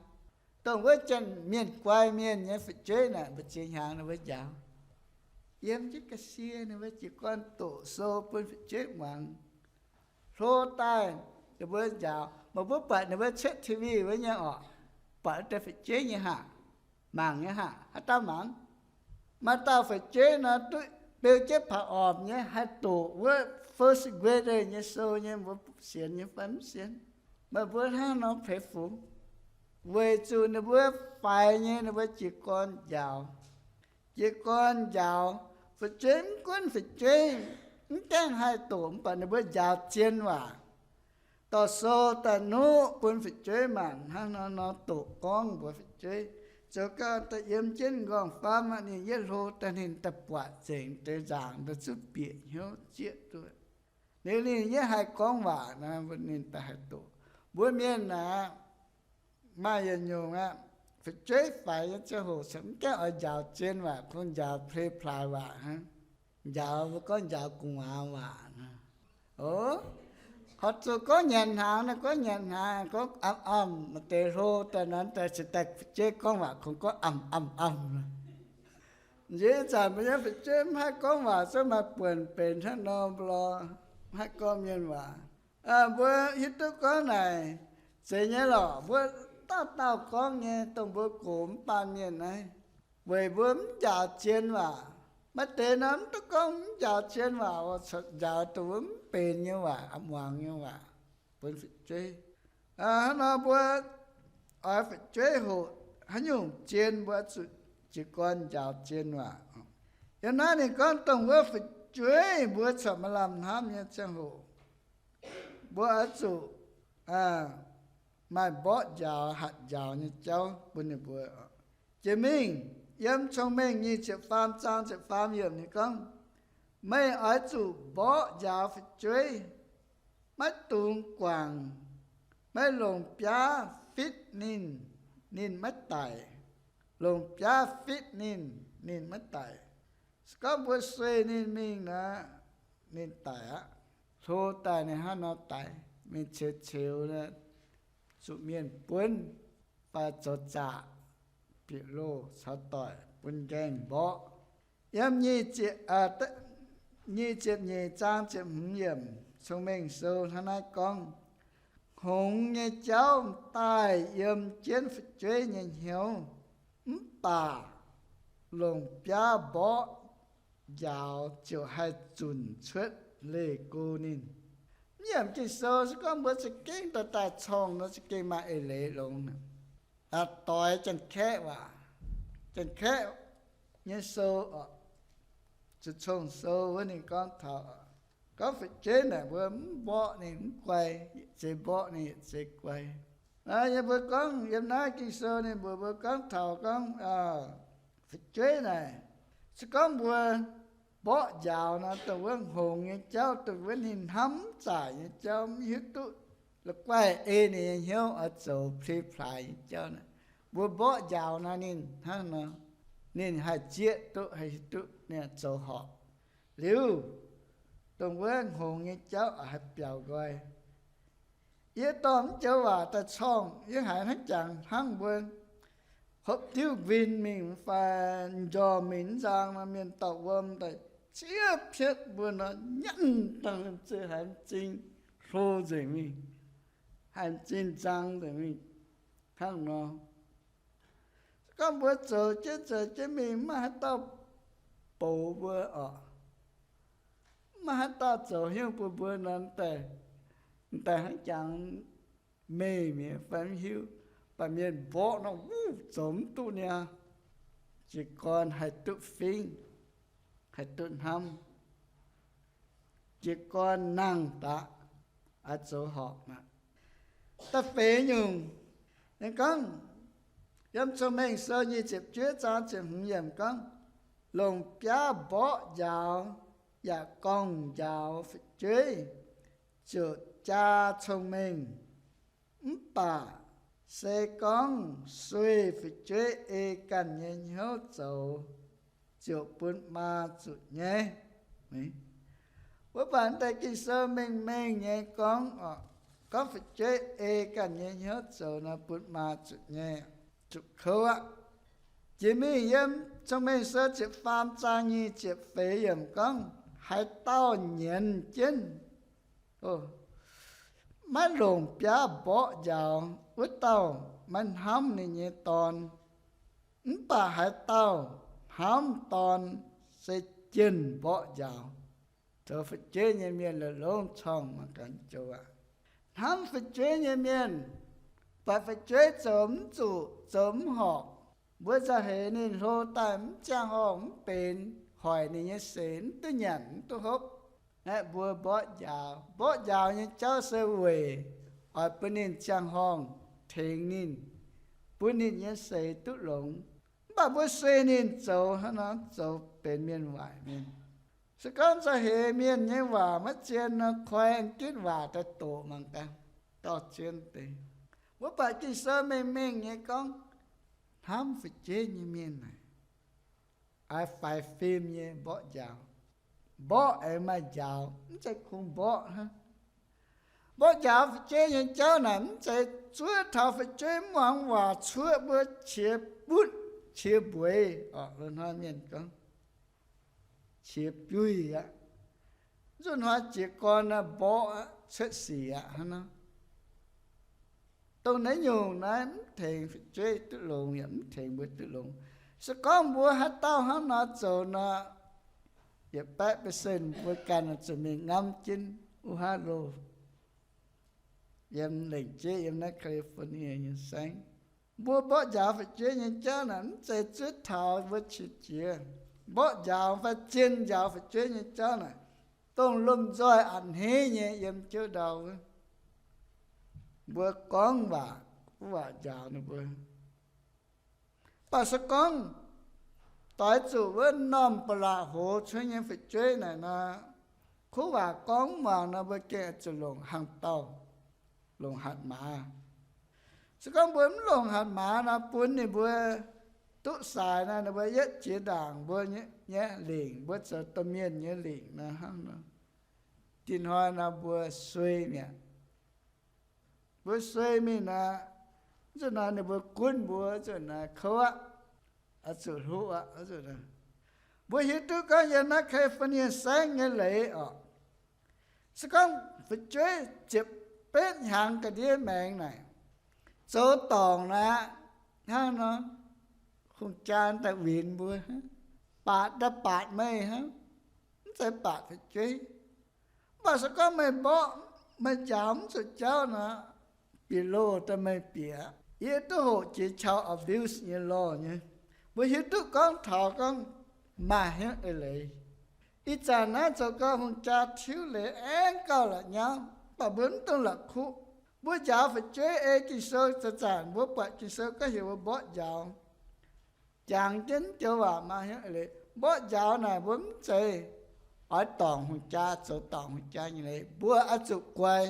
Dongh wuov janx mienh guai mienh nyei fu'jueiv naaic mbu'ziex hnyangx ninh mbuo njaaux. Yiem jienv ga'sie ninh mbuo jiez gorn doqc sou bun fu'jueiv muangx. Hlo daaih ninh mbuo njaaux, meih mbuo buatc ninh mbuo cuotv T V wuov nyei orqc, buatc wuov deix fu'jueiv nyei haac, mangc nyei haac, haaix dauh mangc? Maaih dauh fu'jueiv nor duqv beu jienv paav-ormc nyei haih doqc wuov first grader nyei sou nyei, mbuo sienx nyei fai mv sienx? Meih mbuo hnangv nor peix fungx. Weic zuqc ninh mbuo faix nyei ninh mbuo jiez gorn njaaux. Jiez gorn njaaux, fu'jueiv mv gunv fu'jueiv mv gaengh haih doqc mv baac ninh mbuo njaaux zien waac. dorh sou daaih nuqv bun fu'jueiv mangc hnangv nor nor doqc gorngv mbuox fu'jueiv. Zoux gau daaih yiem jienv nqorngv-famv aqv, ninh yietv hlo daaih ninh daaih buatc nzengc deix nzaangc daaih zuqv bieqc hnyouv zieqv duqv. Liuz ninh yietv haih gorngv waac nor, ninh daaih haih doqc. Mbuo mienh aqv, maaih yietc nyungc aqv, fu'jueiv faix nyei ziangh hoc se mv gaengh oix njaaux zien waac, kungx njaaux plei plaaix waac hnangv. Njaaux, mbuo gorngv njaaux gu'nguaaz waac nor. O, horpc zuqc gorngv nyanc hnaangx nor, gorngv nyanc hnaangx, gorngv amv amv, maaih deix hlo daaih nor, daaih cingx daaih fu'jueiv gorngv waac kungx gorngv amv amv amv. Nziex zanc mbuo nyei fu'jueiv mv haih gorngv waac, zungv maaih buonc benx hnangv nor lorqc, mv haih gorngv mienh waac. Mbuo hiuv duqv gorngv naaic, zeiz nyei lorqc, mbuo dauh dauh gorngv nyei, dongh mbuo gox mv baan mienh naaiv, weic mbuo mv njaaux zien waac. Maaih deix nor mv duqv gorngv mv njaaux zien waac, njaaux dongh wuov mv benx nyei waac, muangx nyei waac bun fu'jueiv. Hnangv nor mbuo oix fu'jueiv hoqc haaix nyungc zien, mbuo zuqc jiez gorn njaaux zien waac. Yiem naaiv ninh gorngv dongh wuov fu'jueiv mbuo corc maaih lamh hnamv nyei ziangh hoc, mbuo oix zuqc maaih mborqv njaaux, hatc njaaux nyei jauv bun ninh mbuo. Jiex mingh yiem Cong-Mengh nyic ziepc faam zaang ziepc faam yiemc ninh gorngv, meih oix zuqc mborqv njaaux fu'jueiv, maiv dungx guangc, meih longc biaav fitv ninh, ninh maiv daic. Longc biaav fitv ninh, ninh maiv daic. Se gorngv mbuo sueih ninh mingh nor, ninh daic aqv. Hlo daaih ninh hnangv nor daic, mingh ceux ceux, zuqc mienh buonv fai zoux zaqc, bieqc loh caux doic bun nqaengh mborqv. Yiem nyic ziepc nyeic zaang ziepc hmz yiemc Cong-Mengh Sou hnangv naaiv gorngv, hngongx nyei jauv daaih yiem jienv fu'jueiv nyei hnyouv, mv baac longc biaav mborqv njaaux ziouc haih zunc cuotv leih go ninh. Mv yiemc Ging-Sou se gorngv mbuo za'gengh daaih daaih corngh nor za'gengh maaih eix leiz longx. Doix Janx-Kaeqv waac, Janx-Kaeqv nyei sou, Zuqc Cong-Sou wuov ninh gorngv taux, gorngv fu'jueiv naaic mbuo mv mborqv ninh mv guai, yietc zei mborqv ninh yietc zei guai. Yie mbuo gorngv yiem naaiv Ging-Sou ninh mbuox mbuo gorngv taux gorngv fu'jueiv naaic, se gorngv mbuo mborqv njaaux nor, dongh wuov hngongx nyei jauv, dongh wuov ninh hnamv mv zaaic nyei jauv, mv hiuv duqv la'guaih ei ninh nyei hnyouv oix zoux plei plaaix nyei jauv naaic, mbuo mborqv njaaux nor ninh hnangv nor, ninh haih zieqv duqv, haih hiuv duqv ninh zoux horpc. Liuz, dongh wuov hngongx nyei jauv oix haih biaux nqoi. Yie dorh mv joux waac daaih corngh, yie haiz hnangv jangx hnangv mbuo hopv diuv nquin mingh fai m'njormh mingh mv nzang nor, mienh dorh wuom daaih ciev pietv mbuo nor, nyanc dangh liemh zeih haiz m'zing hlo nzengc mingh, haiz m'zing nzang nzengc mingh hnangv nor. Se gorngv mbuo zoux jienv zoux jienv mingh, mv maaih haaix dauh boux mbuo oc, mv maaih haaix dauh zoux haaix nyungc bun mbuo nor, m'daaih hnangv jangx meih mi'aqv fai mv hiuv. Mv baac mienh mborqv nor, wuov, zoux mv duqv niaa. Jiez gorn haih duqv fingv, haih duqv hnamv. Jiez gorn nangh daqc, oix zoux horpc aqv. Da'feix nyungc, ninh gorngv, yiem Cong-Mengh Sou nyic ziepc juov zaang ziepc hmz yiemc gorngv, longc biaav mborqv njaaux yaac gorngv-njaaux fu'jueiv ziouc jaa cong-mengh. Mv baac se gorngv sueih fu'jueiv ei ganh nyei hnyouv zoux, ziouc bun maa zuqc nyaiv. Wuov baac deix Ging-Sou mengh mengh nyei gorngv, gorngv fu'jueiv ei ganh nyei hnyouv zoux nor bun maa zuqc nyaiv, zuqc kouv aqv. Jiex mingh yiem Cong-Mengh Sou ziepc faam zaang nyic ziepc feix yiemc gorngv, haaix dauh nyienz jienv, maiv longc biaav mborqv njaaux, wuov dauh maiv hnamv ninh nyei dorn. Mv baac haaix dauh hnamv dorn se jienh mborqv njaaux. Zoux fu'jueiv nyei mienh la'longc corngh mangc gaax joux aac. Hnamv fu'jueiv nyei mienh, buatc fu'jueiv zoux mv zuqc, zoux mv horpc, mbuo za'heix ninh hlo daaih mv ziangh horngh mv benx, hoic ninh nyei seix mv duqv nyanc mv duqv hopv, aeqv, mbuo mborqv njaaux. Mborqv njaaux nyei jauv se weic oix bun ninh ziangh horngh tengx ninh, bun ninh nyei seix duqv longx. Mv baac mbuo sueih ninh zoux hnangv nor, zoux benx mienh waaic mienh. Se gorngv za'heix mienh nyei waac maiv zien nor, koi aengx gitv waac daaih doqc mangc gaax, dorh zien deix. Mbuo buatc Ging-Sou mengh mengh nyei gorngv hnamv fu'jueiv nyei mienh naaic, oix faix fim nyei mborqv njaaux. Mborqv aengx maaih njaaux, mv zeiz kungx mborqv hnangv. Mborqv njaaux fu'jueiv nyei jauv naaic, mv zeiz zuov taux fu'jueiv mv muangx waac, cuoqv mbuo, qiex butv, qiex mbueix, hnoi mienh gorngv qiex biuih aqv. Zuqc hnoi jiez gorn naaiv mborqv aqv, cuotv sic aqv hnangv nor. Dongh naaiv nyungc naaiv mv tengx fu'jueiv duqv longx yaac mv tengx mbuo duqv longx. Se gorngv mbuo haaix dauh hnangv nor zoux nor, yietc baeqv percent mbuo ganh zuqc mingh ngamv jienv wuov haav loh. Yiem lengc jeiv yiem naaiv California nyei saengv, mbuo mborqv njaaux fu'jueiv nyei jauv naaic mv zeiz zuov taux mbuo qiex jiez. Mborqv njaaux fai zien njaaux fu'jueiv nyei jauv naaic, dongh lomh nzoih a'hneiv nyei yiem jiuv ndau wuov, mbuo gorngv waac, wuov waac njaaux ninh mbuo. Mv baac se gorngv doix zuqc wuov norm ba'laqc hoz cuotv nyei fu'jueiv naaic nor, kuv waac gorngv mv muangx nor, mbuo gengh zuqc longc hnaangx-daauh, longc hatc maaz. Se gorngv mbuo mv longc hatc maaz nor, bun ninh mbuo duqv saaix nor, ninh mbuo yietv jiex ndaangc mbuo nyei lingc, mbuo zoux domh mienh nyei lingc nor hnangv nor, dinh hnoi nor mbuo suei mi'aqv. Mbuo suei mingh nor, zuqc nor ninh mbuo gunv mbuo, zuqc nor kouv aqv, oix zuqc hluqv aqv. Mbuo hiuv duqv gorngv yiem naaiv California saengv nyei leiz oc, se gorngv fu'jueiv ziepc betv hnyangx ga'ndiev maengx naaic, zoux dorngc naaic aqv, hnangv nor, hungh jaa daaih winx mbuo, baatc daaih baatc meih hnangv, mv zeiz baatc fu'jueiv. Mv baac se gorngv meih mborqv, meih njaaux mv zuqc jauv nor, bieqc loh daaih meih bieqc. Yie duqv hoqc jiex qauv abuse nyei lorh nyei. Mbuo hiuv duqv gorngv taux gorngv maaih hnyouv eix leiz. Ih zanc naaiv zoux gau hungh jaa tiuv leiz aengx gauh la'nyauv, mv baac mbuo mv dungx la'kuqv. Mbuo njaaux fu'jueiv ei Ging-Sou zanc-zanc mbuo buatc Ging-Sou gorngv heuc mbuo mborqv njaaux. Jangx jienv joux waac maaih hnyouv eix leiz. Mborqv njaaux naaic mbuo mv zeiz oix dorngc hungh jaa, zoux dorngc hungh jaa nyei leiz. Mbuo oix zuqc guai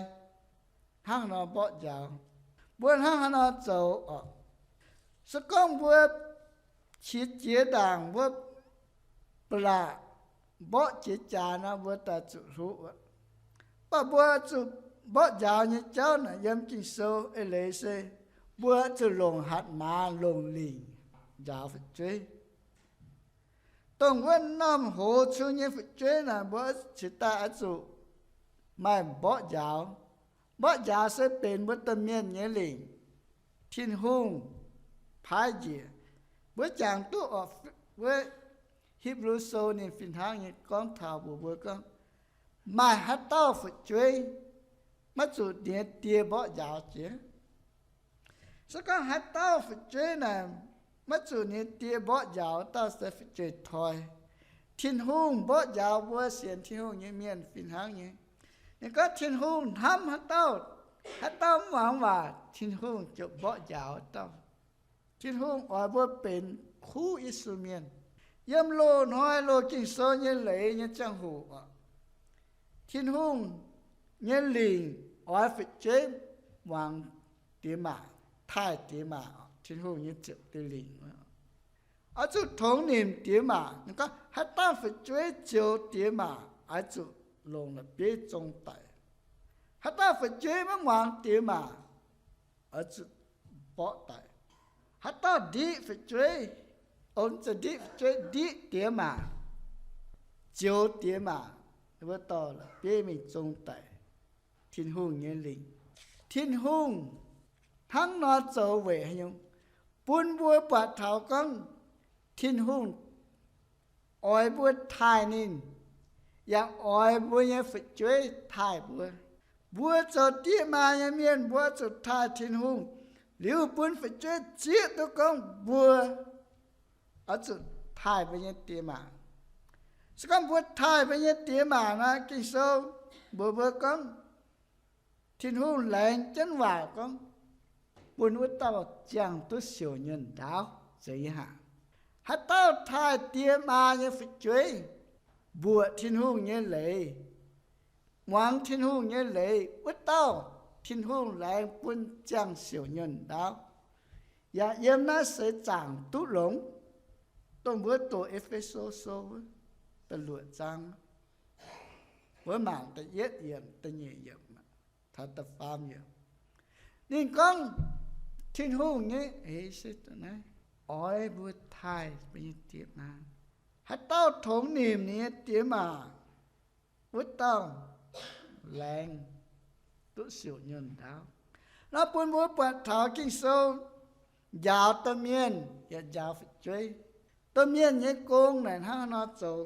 hnangv nor mborqv njaaux. Mbuo hnangv haaix nor zoux oc? Se gorngv mbuo qiex jiez ndaangc mbuo ba'laqc mborqv jiex jaax nor, mbuo daaih zuqc hluqv aqv. Mv baac mbuo zuqc mborqv njaaux nyei jauv naaic yiem Ging-Sou eix leiz se mbuo zuqc longc hatc maaz, longc lingc njaaux fu'jueiv. Dongh wuov norm hoz cun nyei fu'jueiv naaic, mbuo cingx daaih oix zuqc maaih mborqv njaaux. Mborqv njaaux se benx mbuo domh mienh nyei lingc. Tin-Hungh paaiv njiec. Mbuo jangx duqv oc, wuov Hipv^lu Sou ninh fih hnangv nyei gorngv taux mbuox mbuo gorngv, maaih haaix dauh fu'jueiv maiv zuqc ninh nyei die mborqv njaaux jiex? Se gorngv haaix dauh fu'jueiv naaic maiv zuqc ninh nyei die mborqv njaaux, dauh se fu'jueiv toi. Tin-Hungh mborqv njaaux mbuo sienx Tin-Hungh nyei mienh fih hnangv nyei. Ninh gorngv Tin-Hungh hnamv haaix dauh, haaix dauh mv muangx waac, Tin-Hungh ziouc mborqv njaaux haaix dauh. Tin-Hungh oix mbuo benx kuv Yesu mienh. Yiem loz-hnoi loz Ging-Sou nyei leiz nyei ziangh hoc oc, Tin-Hungh nyei lingc oix fu'jueiv muangx diex maac, taaih diex maac. Tin-Hungh nyei ziepc deix lingc oix zuqc tongx nimc diex maac. Ninh gorngv haaix dauh fu'jueiv zioux diex maac oix zuqc longc la'bieiv zong daic. Haaix dauh fu'jueiv maiv muangx diex maac oix zuqc mborqv daic. Haaix dauh ndiqv fu'jueiv, o, mv zeiz ndiqv fu'jueiv, ndiqv diex maac, zioux diex maac, ninh mbuo dorh la'bieiv mingh zong daic. Tin-Hungh nyei lingc. Tin-Hungh hnangv nor zoux weic haaix nyungc? Bun mbuo buatc taux gorngv Tin-Hungh oix mbuo taaih ninh, yaac oix mbuo nyei fu'jueiv taaih mbuo. Mbuo zoux diex maac nyei mienh, mbuo zuqc taaih Tin-Hungh liuz bun fu'jueiv zieqv duqv gorngv mbuo oix zuqc taaih mbuo nyei diex maac. Se gorngv mbuo taaih mbuo nyei diex maac nor, Ging-Sou mbuox mbuo gorngv, Tin-Hungh laengz jienv waac gorngv bun wuov dauh ziangh duqv siouc nyuonh ndaauv zeiz nyei haic. Haaix dauh taaih die maa nyei fu'jueiv, mbuoqc Tin-Hungh nyei leiz, muangx Tin-Hungh nyei leiz, wuov dauh Tin-Hungh laengz bun ziangh siouc nyuonh ndaauv. Yaac yiem naaiv seix zaangc duqv longx, dongh mbuo doqc E^fe^so Sou wuov da'luoqc zaang, mbuo mangc da'yietv yiemc, da'nyeic yiemc, taux da'faam yiemc. Ninh gorngv Tin-Hungh nyei, oix mbuo taaih mbuo nyei die maa. Haaix dauh tongx nimc ninh nyei die maa, wuov dauh laengz duqv siouc nyuonh ndaauv. Nor bun mbuo buatc taux Ging-Sou njaaux domh mienh yaac njaaux fu'jueiv. Domh mienh nyei gong naaic hnangv nor zoux,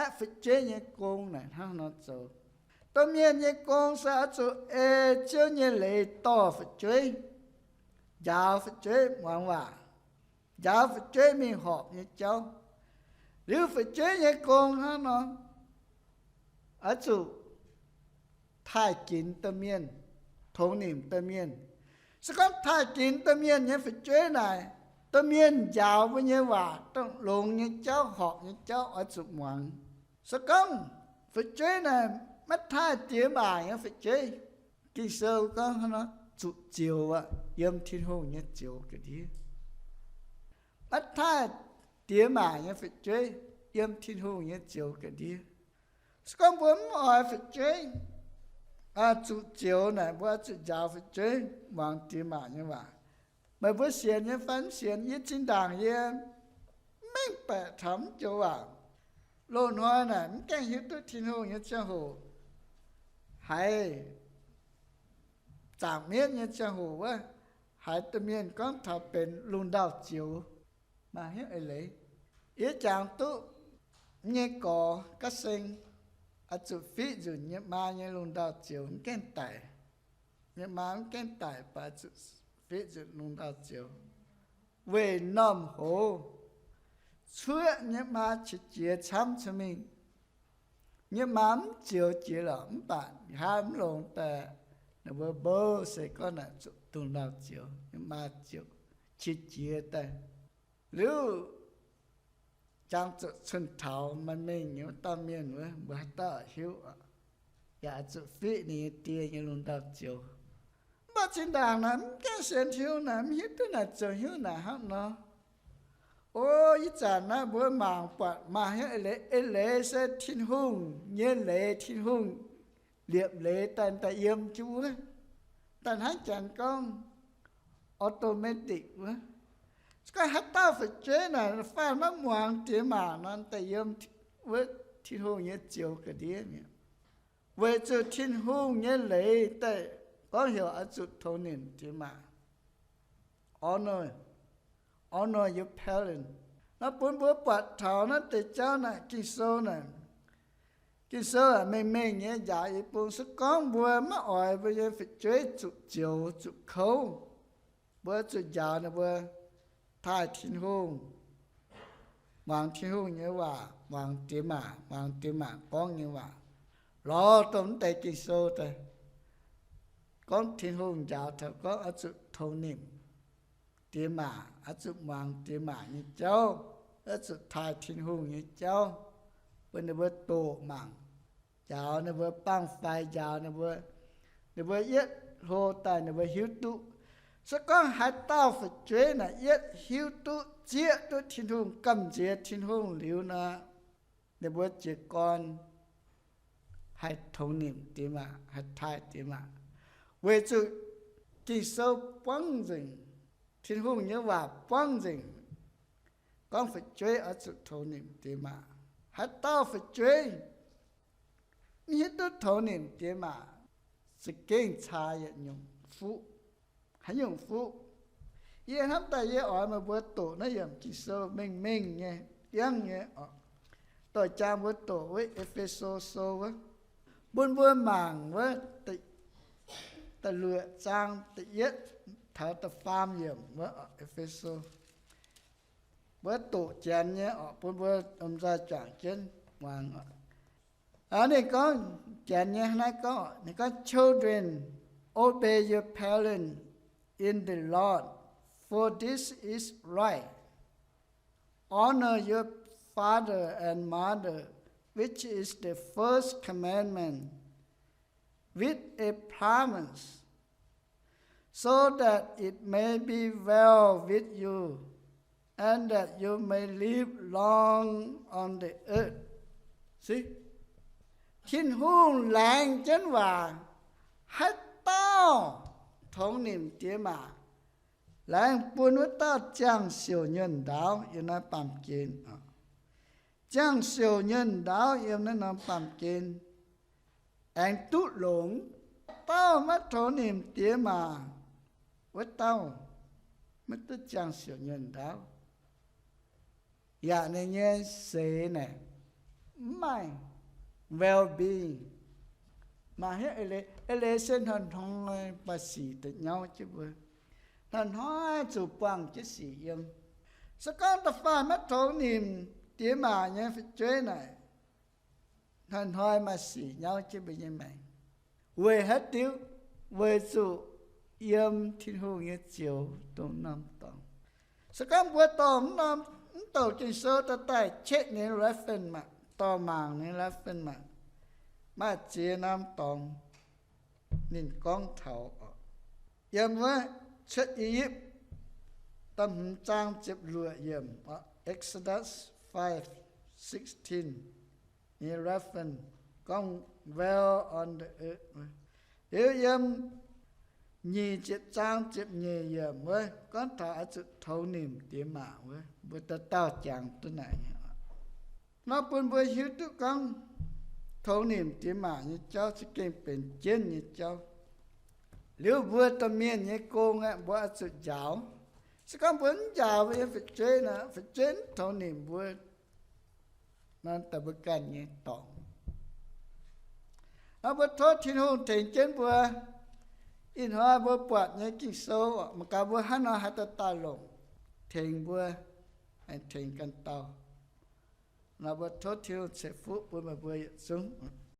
aeqv, fu'jueiv nyei gong naaic hnangv nor zoux. Domh mienh nyei gong se oix zuqc ei Ziouv nyei leiz dorh fu'jueiv, njaaux fu'jueiv muangx waac, njaaux fu'jueiv mingh horpc nyei jauv. Liuz fu'jueiv nyei gong hnangv nor, oix zuqc taaih ginx domh mienh, tongx nimc domh mienh. Se gorngv taaih ginx domh mienh nyei fu'jueiv naaic, domh mienh njaaux mbuo nyei waac dongh longx nyei jauv, horpc nyei jauv oix zuqc muangx. Se gorngv fu'jueiv naaic maiv taaih diex maac nyei fu'jueiv, Ging-Sou gorngv zuqc zioux aqv, yiem Tin-Hungh nyei zioux ga'ndiev. Maiv taaih diex maac nyei fu'jueiv yiem Tin-Hungh nyei zioux ga'ndiev. Se gorngv mbuo mv oix fu'jueiv zuqc zioux naaic, mbuo zuqc njaaux fu'jueiv muangx diex maac nyei waac. Meih mbuo sienx nyei fai mv sienx, yie zinh ndaangc yie mv mengh baeqc taux mv joux waac. Loz-hnoi naaic mv gaengh hiuv duqv Tin-Hungh nyei ziangh hoc, haiz zaangc mienv nyei ziangh hoc wuov, haiz domh mienh gorngv taux benx lungh ndau zioux, maaih hnyouv eix leiz. Yie jangx duqv nyei gorx ga'seng oix zuqc fiqv nzunc nyei maa nyei lungh ndau zioux mv gaengh daic. Nyei maa mv gaengh daic baac zuqc fiqv nzunc lungh ndau zioux. Weic normh hoz, cuoqv nyei maa qiex jiez camv cun mingh. Nyei maa mv zioux jiex lorqc, mv baac nqa'haav mv longx daaih, ninh mbuo mbouv se gorngv naaic zuqc lungh ndau zioux, nyei maa zioux qiex jiez daaih. Liuz jangx zuqc cun taux maaih mengh nyei wuov dauh mienh wuov, mbuo haaix dauh hiuv, yaac zuqc fiqv ninh nyei die nyei lungh ndau zioux. Mv baac zinh ndaangc naaic mv gaengh sienx Tin-Hungh naaic, mv hiuv duqv naaic zoux hnyouv naaic hnangv nor. O, ih zanc naaiv mbuo mangc buatc maaih hnyouv eix leiz, eix leiz se Tin-Hungh nyei leiz, Tin-Hungh liepc leiz daaih, daaih yiem jienv wuov, daaih hnangv janx gorngv automatic wuov. Se gorngv haaix dauh fu'jueiv naaic faanh maiv muangx diex maac nor, daaih yiem wuov Tin-Hungh nyei zioux ga'ndiev mi'aqv. Weic zuqc Tin-Hungh nyei leiz daaih gorngv heuc oix zuqc tongx nimc diex maac. Honor, honor your parent. Nor bun mbuo buatc taux naaiv deix jauv naaic, Ging-Sou naaic, Ging-Sou mengh mengh nyei njaaux i bung, se gorngv mbuo maiv oix mbuo nyei fu'jueiv zuqc zioux zuqc kouv, mbuo zuqc njaaux ninh mbuo taaih Tin-Hungh, muangx Tin-Hungh nyei waac, muangx diex maac, muangx diex maac gorngv nyei waac. Lorz dongh mv deix Ging-Sou daaih gorngv Tin-Hungh njaaux taux gorngv oix zuqc tongx nimc diex maac, oix zuqc muangx diex maac nyei jauv, oix zuqc taaih Tin-Hungh nyei jauv, bun ninh mbuo doqc mangc, njaaux ninh mbuo, bangh faix njaaux ninh mbuo, ninh mbuo yietv hlo daaih ninh mbuo hiuv duqv. Se gorngv haaix dauh fu'jueiv naaic yietv hiuv duqv, zieqv duqv Tin-Hungh, gamh nziex Tin-Hungh liuz nor, ninh mbuo jiez gorn haih tongx nimc diex maac, haih taaih diex maac. Weic zuqc Ging-Sou buangv nzengc, Tin-Hungh nyei waac buangv nzengc gorngv fu'jueiv oix zuqc tongx nimc diex maac. Haaix dauh fu'jueiv mv hiuv duqv tongx nimc diex maac, za'gengh caa yietc nyungc fuqv. Haaix nyungc fuqv? Yie hnamv daaih yie oix meih mbuo doqc naaiv yiemc Ging-Sou mengh mengh nyei, jangv nyei oc. Doix jang mbuo doqc wuov E^fe^so Sou wuov, bun mbuo mangc wuov da'luoqc zaang da'yietv taux da'faam yiemc wuov E^fe^so. Mbuo doqc Janx nyei oc, bun mbuo lomh nzoih juangc jienv muangx oc. Ninh gorngv, janx nyei hnangv naaiv gorngv, ninh gorngv, Children, obey your parents in the Lord, for this is right. Honor your father and mother, which is the first commandment, with a promise, so that it may be well with you, and that you may live long on the earth. Tin-Hungh laengz jienv waac, haaix dauh tongx nimc diex maac, laengz bun wuov dauh ziangh siouc nyuonh ndaauv yiem naaiv baamh gen. Ziangh siouc nyuonh ndaauv yiem naaiv norm baamh gen aengx duqv longx. Dauh maiv tongx nimc diex maac, wuov dauh maiv duqv ziangh siouc nyuonh ndaauv. Yaac ninh nyei seix naaic mv maaih well-being. Maaih hiuv eix leiz, eix leiz se hnoi-hnoi maaih sic daaih nyauv jienv mbuo, hnoi-hnoi zuqc buangh jienv sic yiem. Se gorngv da'faanh maiv tongx nimc diex maac nyei fu'jueiv naaic, hnoi-hnoi maaih sic nyauv jienv mbuo nyei maengc. Weic haaix diuc? Weic zuqc yiem Tin-Hungh nyei zioux dongh norm dorngx. Se gorngv mbuo dorh mv norm, mv douc Ging-Sou daaih daaih qieqv ninh reference maah, dorh mangc ninh reference maah, maaih ziex norm dorngx ninh gorngv taux oc. Yiem wuov Cuotv I^yipv da'hmz zaang ziepc luoqc yiemc, Exodus five sixteen, nyei reference gorngv dwell on the earth. Liuz yiem nyic ziepc zaang ziepc nyeic yiemc wuov gorngv taux oix zuqc tongx nimc diex maac wuov, mbuo dauh dauh jangx duqv naaic nyei. Nor bun mbuo hiuv duqv gorngv tongx nimc diex maac nyei jauv za'gengh benx jienv nyei jauv. Liuz mbuo domh mienh nyei gong aeqv, mbuo oix zuqc njaaux. Se gorngv mbuo mv njaaux mbuo nyei fu'jueiv nor, fu'jueiv mv tongx nimc mbuo, nor daaih mbuo ganh nyei dorngx. Nor mbuo tov Tin-Hungh tengx jienv mbuo. Ih hnoi mbuo buatc nyei Ging-Sou, mangc gaax mbuo hnangv nor haaix dauh daaih longc, tengx mbuo, aengx tengx ganh dauh. Nor mbuo tov Tin-Hungh ceix fuqv bun meih mbuo yietc zungv.